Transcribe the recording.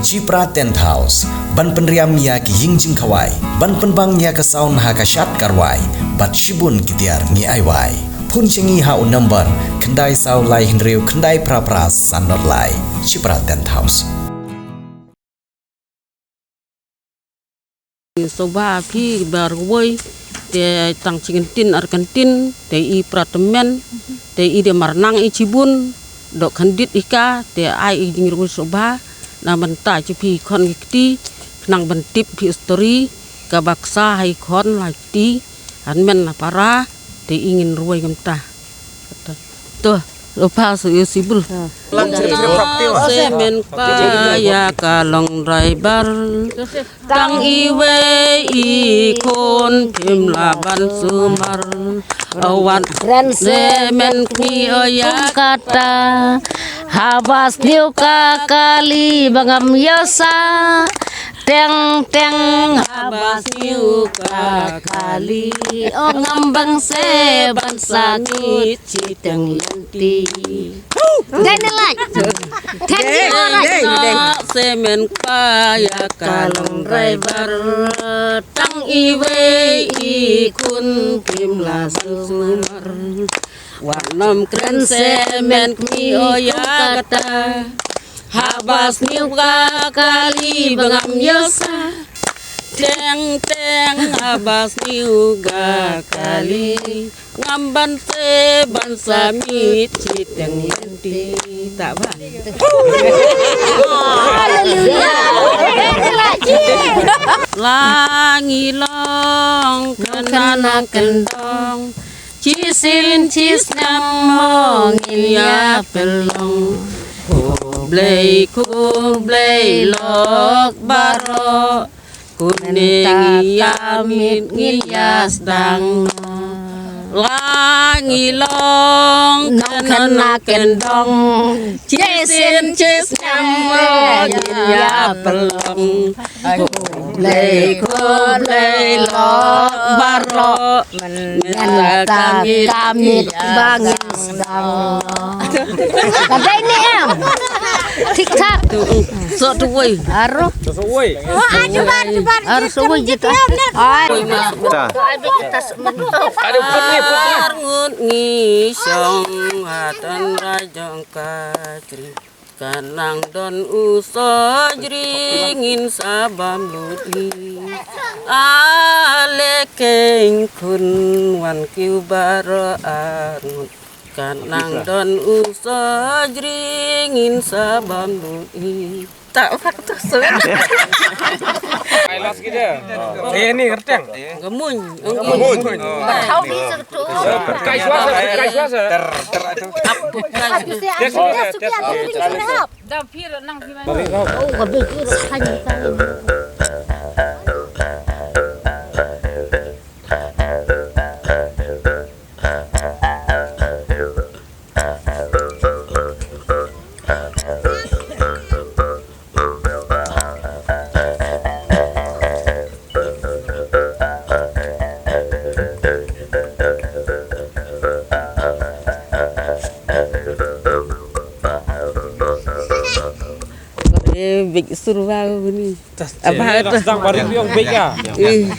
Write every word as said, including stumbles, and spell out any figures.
Chipra Tent House, ban pynriam ïa ki ïing jingkhawai, ban pynbang ïa ka sound ha ka shad ka rwai, bad shibun ki tiar ngi ai wai. Phone sha ngi ha u number khyndai saw lai hynriew khyndai phra phra san nod lai. Chipra Tent House. Sngewbha phi baroh kawei, te tang shi kyntien ar kyntien, te i pra tymmen, te i dei mar nang i shibun, doh khyndiat i ka, te ai i jingrwai sngewbha, na bynta jong phi khon ki kti, khnang ban tip phi story, kaba ksa ha i khon la kti, hynmen na para, te i ngin rwai kumta. To, lo pa su yu sibul. Lang cerita praktik, Mas. Semen pa ïa ka long driver. Tang iwei i khun phim lah ban sumar. Awan kren semen kmie ïa kata. Haba sniew ka kali ba ngam ïoh sah. Teng teng haba sniew ka kali, o ngam bang se ban sa miet shi teng lynti. Dai na lai. Dai na lai. Dai, dai. Semen pa ïa ka long driver. Tang iwei i khun phim lah sumar. Wat nym kren semen kmie ïa kata. Haba sniew ka kali ba ngam ïoh sah. Teng teng haba sniew ka kali. Ngam bang se ban sa miet shi teng lynti. Ta ba. Haleluya. La ngi long khynnah kyndong. Shisien shisnem mo ngin ïa pynlong. Khublei khublei lok baroh. Khublei ngi ïa miet ngi ïa sdang. La ngi long khynnah kyndong. Shisien shisnem mo ngin ïa pynlong. Khublei khublei lok baroh. Mynta ka miet ba ngin sdang. Ka dei ne em? Thik thak. Soh tu wei. Aro. Soh wei. Aro soh wei jita. Ai. Ta. Ar ngut ngi shong ha tynrai jong ka jri. Ka nang don u sojri ngin sa bam lut hi. Ale keiñ khun wan kiew baroh ar ngut. Ka nang don u sojri ngin sa bam lut hi. Ta bak tu sojri. Ai las kita. Eh ni kerteng. Gemuñ. Gemuñ. Gemuñ. Kai suasa, kai suasa. Ter ter tu. Eh, big surwa ni. Abah tu. Sedang baru biong big ya. Eh.